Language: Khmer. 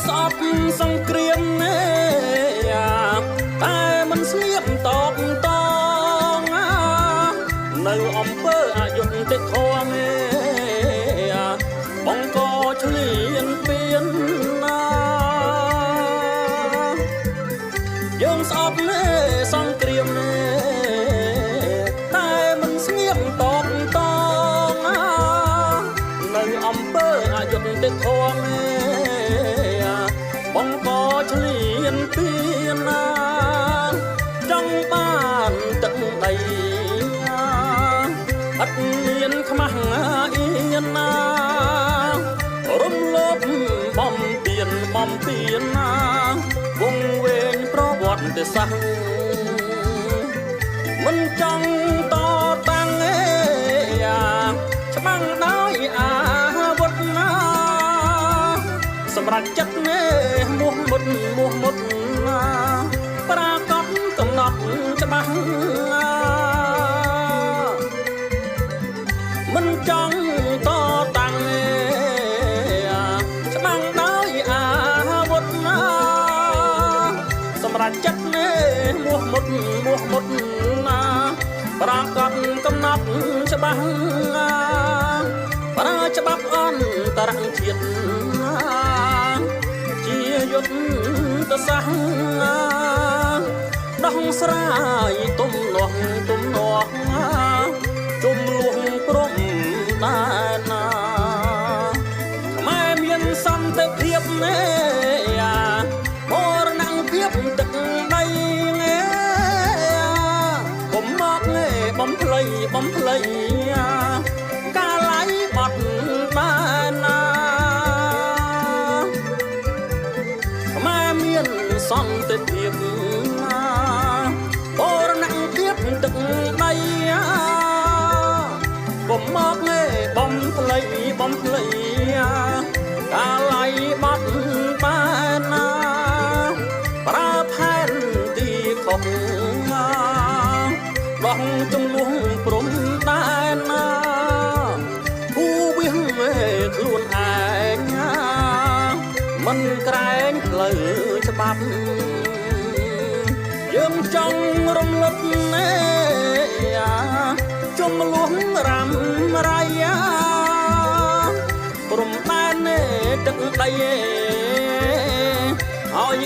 ស្អប់សង្គ្រាមណែតែមិនស្ងៀមតបតងនៅអំពើអយុត្តិធម៌បង្កឆ្លៀនពៀនណាយើងស្អប់ណែសង្គ្រាមណែតែមិនស្ងៀមតបតងនៅអំពើអយុត្តិធម៌បង្កឆ្លៀនពៀនណាចង់បានទឹកដីអត់មានខ្មាស់អៀនណារំលោភបំពេញបំពេញណាវងវែងប្រវត្តិសាស្ត្រមិនចង់តតាំងឯច្បាំងដោយអាវុធណាសម្រាប់ចិត្តណែមោះមុតមោះមុតណាប្រាកដកំណត់ច្បាស់ណាមិនចង់តតាំងច្បាំងដោយអាវុធណាសម្រាប់ចិត្តណែមោះមុតមោះមុតណាប្រាកដកំណត់ច្បាស់ណាប្រើច្បាប់អន្តរជាតិណាជាយុទ្ធសាស្ត្រណាដោះស្រាយទំនាស់ទំនាស់ជំលោះព្រំដែនណាខ្មែរមានសន្តិភាពណែបរណភាពទឹកដីណែកុំមកណែបំភ្លៃបំភ្លៃកាលៃបត់បានណាខ្មែរមានសន្តិភាពណាបរណភាពទឹកដីកុំមកណែបំភ្លៃបំភ្លៃកាលៃបត់បានណាប្រើផែនទីខុសណាដោះចំនួនព្រំដែនណាគូវិសខ្លួនឯងណាមិនក្រែងផ្លូវច្បាប់យើងចង់រំលឹកណែជំលោះរ៉ាំរៃព្រំដែនទឹកដីឲ្យ